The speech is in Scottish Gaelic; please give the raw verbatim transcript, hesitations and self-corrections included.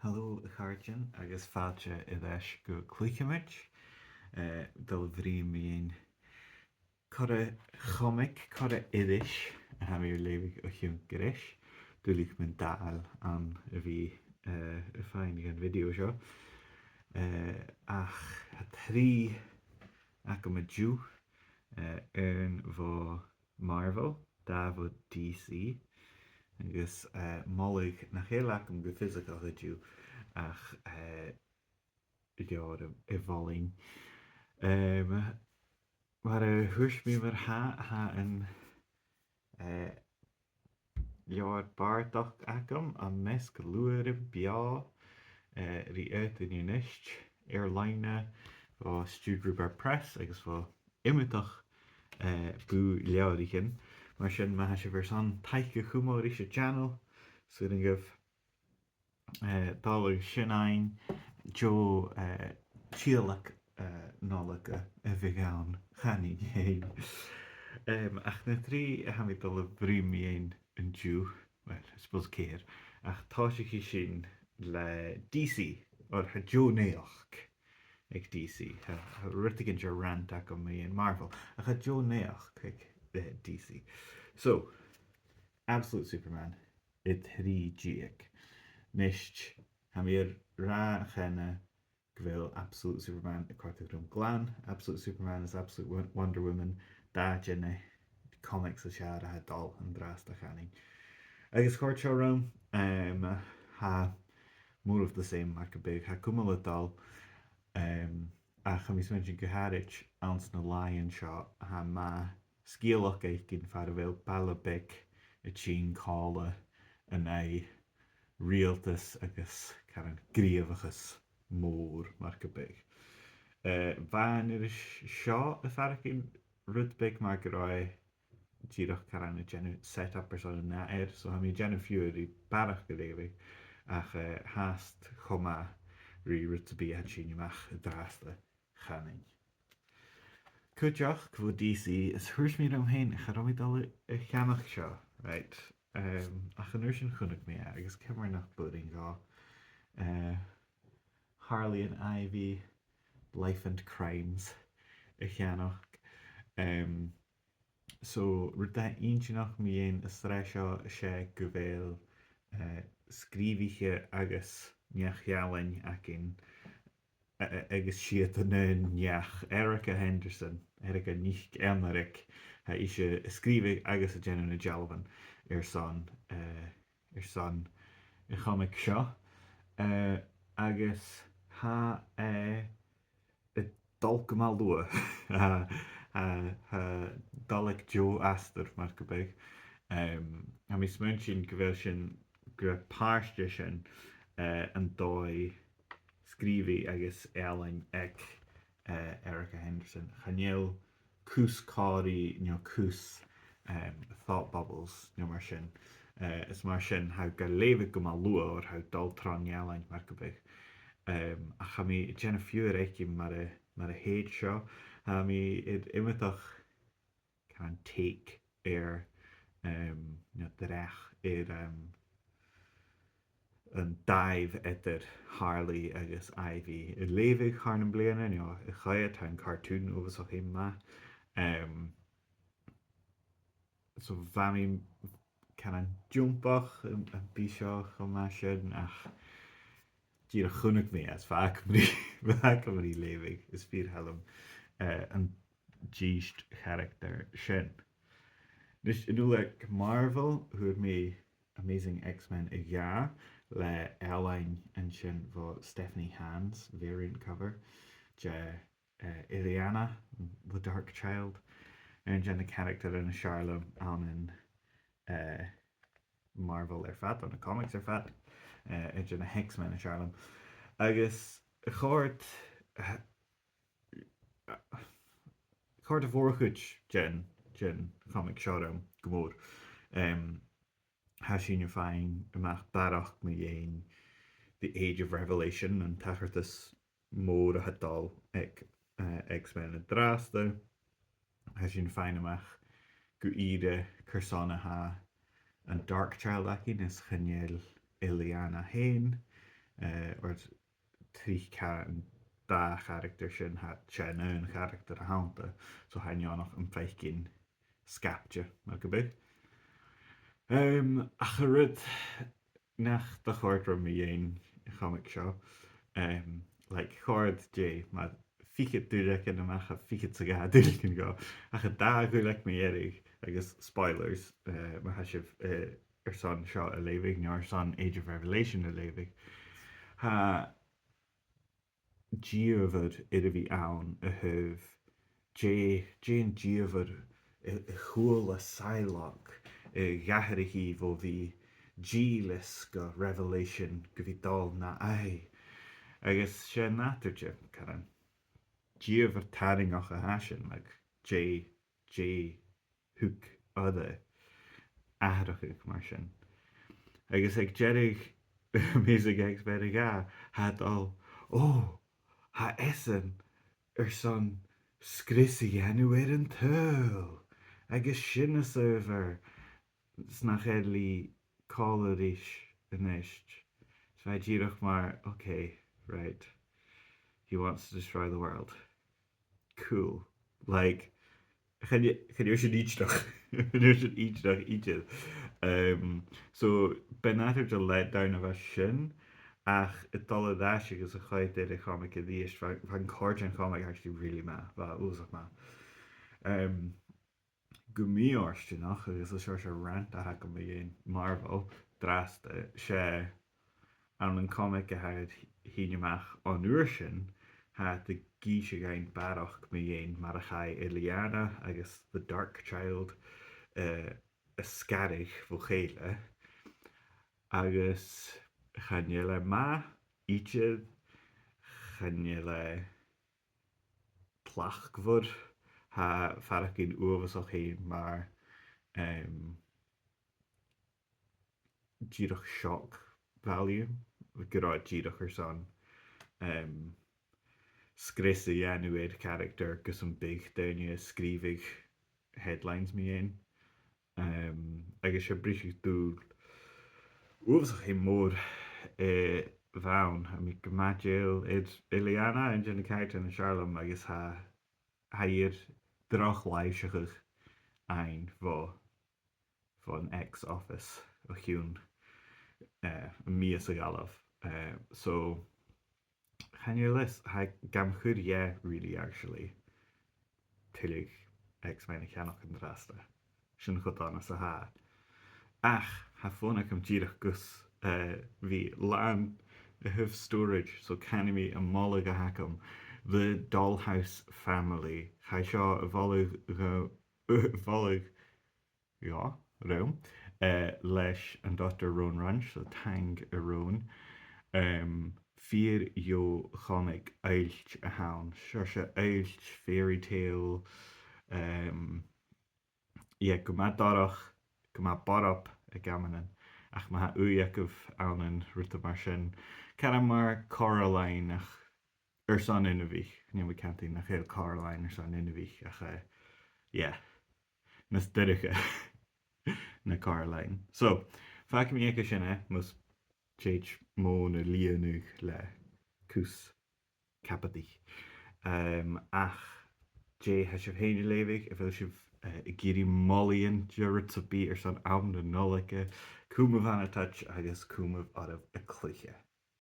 Hello, a chàirdean, agus fàilte air ais gu Cluicheamaid. Eh, dol a bhruidhinn mu dheidhinn corra chomic, corra iris a tha mi air leughadh o chionn greis. Duilich mun dàil ann a bhith, eh, a' faighinn dhan video seo. Eh, ach tha trì agam an-diugh, eh, aon bho Marvel, dà bho D C, agus, eh, moladh nach eil agam gu fiosaigeach an-diugh, ach, eh, leabhar a, a mholainn. Em, mar a thuirt mi mar-thà, tha an, eh, leabhar bàrdachd agam, Am Measg Luath Rim Beò, eh, ri fhaotainn a-nis, air-loidhne bho Stiùbh Rubard Press agus bho iomadach, eh, bùth leabhraichean. Mar sin, ma tha sibh airson taic a chumail ris a' channel, 's urrainn dhuibh, eh, dol air sin fhaighinn, deagh, eh, tìodhlac, eh, Nollaig a bhiodh ann, chanainn fhèin. Em, ach na trì a tha mi dol a bhruidhinn mu dheidhinn an-diugh, well, I suppose ceithir, ach tòisichidh sinn le D C, oir tha deagh naidheachd aig D C. Tha, tha rudeigin de rant agam mu dheidhinn Marvel, ach tha deagh naidheachd aig, eh, D C. So, Absolute Superman, a trì deug. A-nis, tha mi air ràdh cheana gu bheil Absolute Superman a' còrdadh rium glan. Absolute Superman is Absolute Won-, Wonder Woman, dà de na comics as fheàrr a tha dol an-dràsta, chanainn. Agus chòrd seo rium, em, tha more of the same, mar gum biodh, tha cumail a' dol, em, ach tha mi a' smaointinn gu h-àraid anns na làithean seo, tha e math sgeulachd fhaicinn far a bheil baile beag a' tighinn còmhla an aghaidh riaghaltas agus caran gnìomhachas mòr, mar gum biodh. Eh, bha an iris seo a' faireachdainn rud beag mar gun robh e dìreach caran a' dèanamh set-up airson an ath fhear, so tha mi a' dèanamh fiughair ri barrachd a leughadh, ach, eh, fhathast cho math ri rud sam bith a tha a' tighinn a-mach an-dràsta, chanainn. Cuideachd bho D C, is thuirt mi rium fhèin, cha robh mi dol a, a cheannach seo, right? Em, ach an uair sin chunnaic mi e, agus ciamar nach b' urrainn dhomh, eh, Harley and Ivy, Life and Crimes a cheannach. Em, so, rud a tha inntinneach mu dheidhinn an t-sreath seo, 's e gu bheil, eh, sgrìobhaiche agus neach-ealain againn, a-, a-, agus 's iad an aon neach, Erica Henderson, Erica NicEanraig, tha ise a' sgrìobhadh agus a' dèanamh na dealbhan airson, eh, airson a' chomic seo. Eh, agus tha e a' dol gu math luath. Tha, tha, tha e a' dol aig deagh astar, mar gum biodh. Em, tha mi a' smaointinn gu bheil sin, gu bheil pàirt de sin, eh, an dòigh sgrìobhaidh agus ealain aig, eh, Erica Henderson. Chan eil cus còmhraidh no cus, em, thought bubbles no mar sin. Eh, is mar sin, tha e ga leughadh gu math luath oir tha e a' dol tron ealain, mar gum biodh. Em, ach tha mi a' dèanamh fiughair aige mar a, mar a thèid seo. Tha mi air iomadach caran take air, em, no dreach air, em, an dàimh eadar Harley agus Ivy. A' leughadh thar nam bliadhna, no a' coimhead, tha an cartoon uabhasach fhèin math. Em, so bha mi caran diombach am, am bi seo cho math sin, ach dìreach chunnaic mi e, is bha agam ri, bha agam ri leughadh, is fìor thoil leam, eh, an dithis charactar sin. A-nis, an uair aig Marvel, fhuair mi Amazing X-Men a dhà le ealain an sin bho Stephanie Hans, variant cover, de, eh, Illyana, The Dark Child, aon de na caractaran as fheàrr leam ann an, eh, Marvel air fad, ann an comics air fad, eh, aon de na X-Men as fheàrr leam. Agus chòrd, eh, chòrd a' mhòr-chuid den, den chomic seo rium gu mòr. Em, tha sinn a' faighinn a-mach barrachd mu dheidhinn The Age of Revelation, an tachartas mòr a tha dol aig, eh, X-Men an-dràsta. Tha sinn a' faighinn a-mach gu ìre carson a tha an Dark Child againn is chan eil Illyana fhèin. eh, oir tric tha an dà charactar sin, tha, 's e an aon charactar a th' annta, so tha e neònach am faicinn sgapte, mar gum biodh. Um, ach an rud nach do chòrd rium mu dheidhinn a' chomic seo, um, like, chòrd e, mar fichead duilleag ann am, ach fichead 's a dhà duilleag ann dhomh, ach an dà dhuilleag mu dheireadh, agus spoilers, eh, ma tha sibh, eh, airson seo a leughadh, no airson Age of Revelation a leughadh, tha dìomhair air a bhith ann a thaobh dè, dè an dìomhair a, a chuala Psylocke, a dh'atharraich i bho bhith dìleas gu Revelation gu bhith dol na aghaidh. Agus 's e nàdar de, caran, dìomhair tarraingeach a tha sin, like, dè, dè thug oirre atharrachadh mar sin. Agus aig deireadh, Amazing X-Men a dhà, tha e a' dol, "Ò, tha esan airson sgrios a dhèanamh air an t-saoghal." Agus sin as adhbhar 's nach eil e còmhla ris a-nis. So bha e dìreach mar, "Okay, right. He wants to destroy the world. Cool." Like, chan e, chan eil sin idir, chan eil sin idir, idir. Um, so, b' e nàdar de letdown a bha sin, ach a' dol air ais agus a' coimhead air a' chomic a-rithist, bha, bha an còrr den chomic actually really math, bha e uabhasach math. Um, gu mì-fhortanach, agus is e seòrsa rant a th' agam mu dheidhinn Marvel an-dràsta, 's e ann an comic a tha iad a' tighinn a-mach on uair sin, tha iad ag innse dhuinn barrachd mu dheidhinn mar a chaidh Illyana agus the Darkchild, eh, a sgaradh bho chèile. Agus chan eil e math idir, chan eil e tlachdmhor, tha e a' faireachdainn uabhasach fhèin mar, em, dìreach shock value, gu robh e dìreach airson, em, sgrios a dhèanamh air character gus am biodh daoine a' sgrìobhadh headlines mu dheidhinn. Um, agus 's e briseadh-dùil uabhasach mòr, eh, a bh' ann. Tha mi gu math dèidheil air Illyana, aon de na caractaran as fheàrr leam, agus tha, tha i air droch-làimhseachadh fhaighinn bho, bhon X-Office o chionn, eh, mìos a dh'fhalbh. Eh, so, chan eil fhios, tha e gam chur dheth, really, actually, tuilleadh X-Men a cheannach an-dràsta. Sin cho dona 's a tha e. Ach tha fonn agam dìreach gus, eh, bhith làn a thaobh storage, so canaidh mi am moladh a th' agam, The Dollhouse Family. Chaidh seo a mholadh dha-, a mholadh dhomh, rium, eh, leis an Doctor Rón Runge, so taing a Rón. Um, fìor dheagh chomic oillt a th' ann, seòrsa oillt, fairy tale, um, yeah, gu math dorch, gu math borb aig amannan, ach ma tha ùidh agaibh ann an rudan mar sin, caran mar Coraline, ach airson inbhich, chan eil mi a' cantainn nach eil Coraline airson inbhich, ach, eh, yeah, nas dorcha na Coraline. So, fàgaidh mi aige sin e, mus tèid mòran a lìonadh le cus cabadaich. Um, ach dè tha sibh fhèin a' leughadh, a bheil sibh, eh, ag iarraidh molaidhean de rud sam bith airson àm na Nollaige, cumaibh ann an touch agus cumaibh oirbh a' cluiche.